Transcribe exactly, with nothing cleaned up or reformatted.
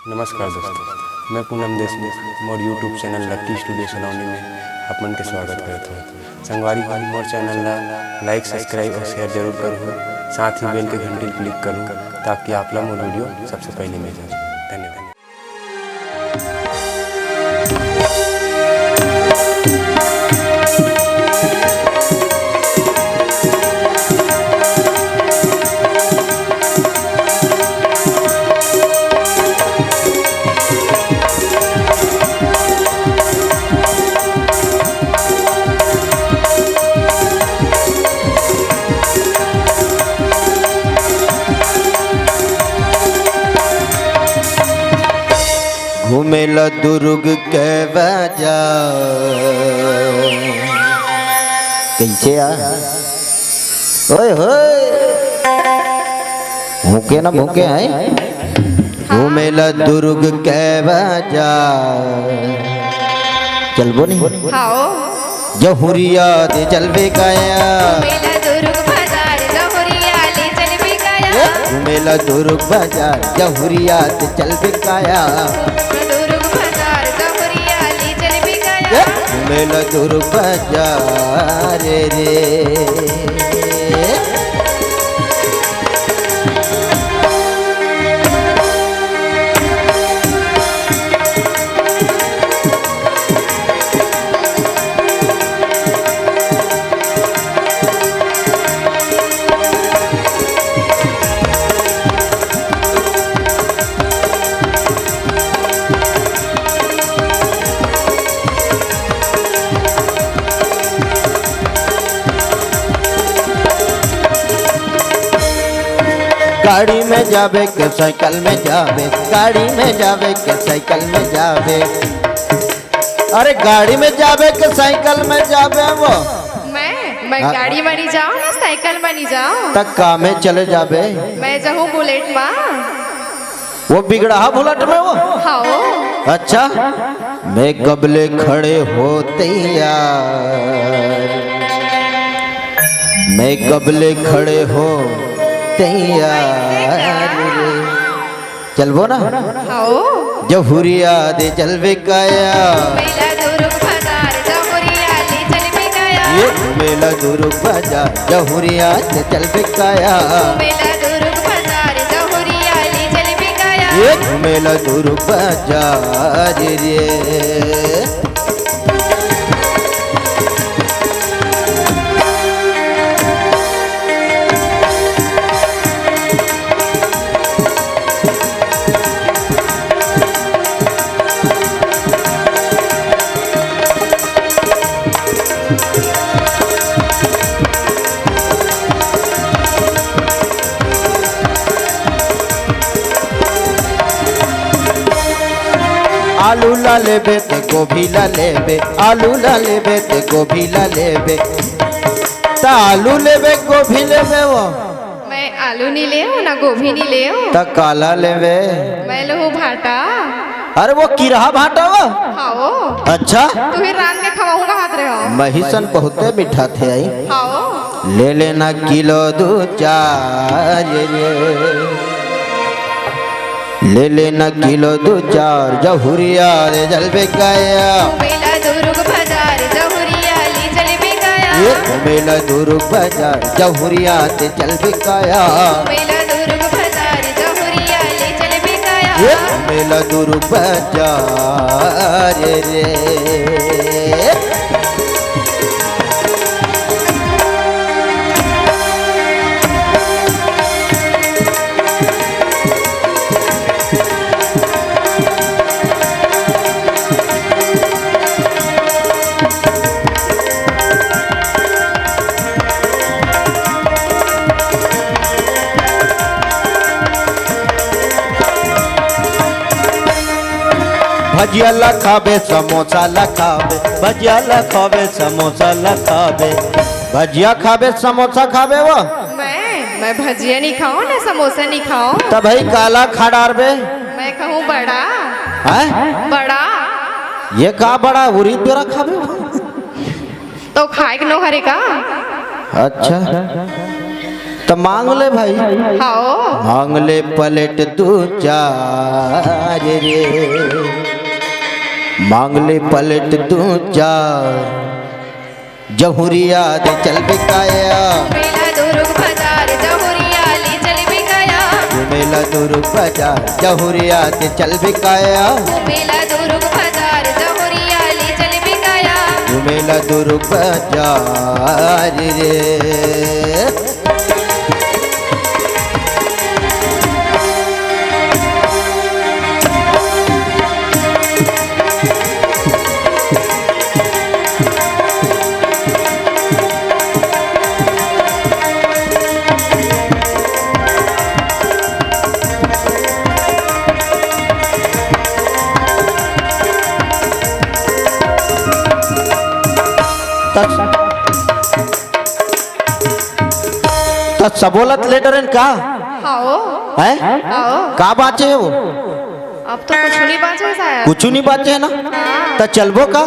नमस्कार दोस्तों, मैं पूनम देशमुख, मोर YouTube चैनल लकी स्टूडियो सलोनी में आप मन के स्वागत करत हूँ। संगवारी हो, मोर चैनल ला लाइक, सब्सक्राइब और शेयर जरूर करूँ, साथ ही बेल के घंटी क्लिक करूँ, ताकि आप ला मोर वीडियो सबसे पहले मिल जाए। धन्यवाद। घूमे ला दुर्ग के बाजार। कैसे आ? ओए होए। भूखे ना भूखे हैं? घूमे ला दुर्ग के बाजार। चलबो नहीं? हाओ। जहुरिया दे जलवे काया। मेला दुर्ग बाजार, जहुरिया ले चलबे काया। ए, घूमे ला दुर्ग बाजार, जहुरिया दे जलवे काया। दुर्ग बाजार, जहुरिया ले चलबे काया। ए, घूमे ला दुर्ग बाजार रे। गाड़ी में जाबे के साइकिल में जाबे, गाड़ी में जाबे के साइकिल में जाबे। अरे गाड़ी में जाबे के साइकिल में जाबे वो? मैं मैं हाँ। गाड़ी में नहीं जाऊँ ना, साइकिल में नहीं जाऊँ। तक का में चले जाबे? मैं जाऊँ बुलेट में। वो बिगड़हा बुलेट में वो? हाँ। अच्छा, मैं कबले खड़े होते यार, मैं कबले खड़े होते यार रे। चलबो ना? हाँ। जहुरिया दे चलबे काया। मेला दुर्ग बाजार, जहुरिया ले चलबे काया। ये मेला दुर्ग बाजार, जहुरिया दे चलबे काया। मेला दुर्ग बाजार, जहुरिया ले चलबे काया। ये मेला दुर्ग बाजार रे। आलू ला लेबे ते गोभी ला लेबे, आलू ला लेबे ते गोभी ला लेबे। त आलू लेबे, गोभी लेबे वो? मैं आलू नहीं ले हूँ, ना गोभी नहीं ले हूँ। त काला लेबे? मैं लेहूँ भाटा। अरे वो किरहा भाटा वो? हाँ वो। अच्छा? तू ही रांध के खवाऊंगा हाथ रहे हो। महीसन बहुते मीठा थे आई। हाँ वो। ले लेना किलो दू चार रे। ले लेना किलो दू चार जहुरिया रे जलबे काया। मेला दुर्ग बाजार जहुरिया ले चलबे काया। ये मेला दुर्ग बाजार जहुरिया ते चलबे काया। मेला दुर्ग बाजार जहुरिया ले चलबे काया। ये मेला दुर्ग बाजार रे। भजिया ला खाबे, समोसा ला खाबे, भजिया ला खाबे, समोसा ला खाबे। भजिया खाबे, समोसा खाबे वो? मैं मैं भजिया नहीं खाऊं ना, समोसा नहीं खाऊं। तब भाई काला खा डारबे? मैं कहूँ बड़ा। हैं? बड़ा। ये का बड़ा उरी पेरा खाबे? तो खाए के नो हरे का? अच्छा। त मांग ले भाई। हाओ। मांग ले पलेट दू चार रे, मांग ले पलेट दू चार। जहुरिया दे चल बिकाया। घूमेला दुर्ग बाजार, जहुरिया ले चल बिकाया। घूमेला दुर्ग बाजार, जहुरिया दे चल बिकाया। घूमेला दुर्ग बाजार, जहुरिया ले चल बिकाया। घूमेला दुर्ग बाजार रे। त सबो ल ले डरेन का? हाओ। हैं? हाओ। का बाँचे हे वो? अब तो कुछ नहीं बाँचे हे शायद। कुछ नहीं बाँचे हे ना? हाँ। त चलबो का?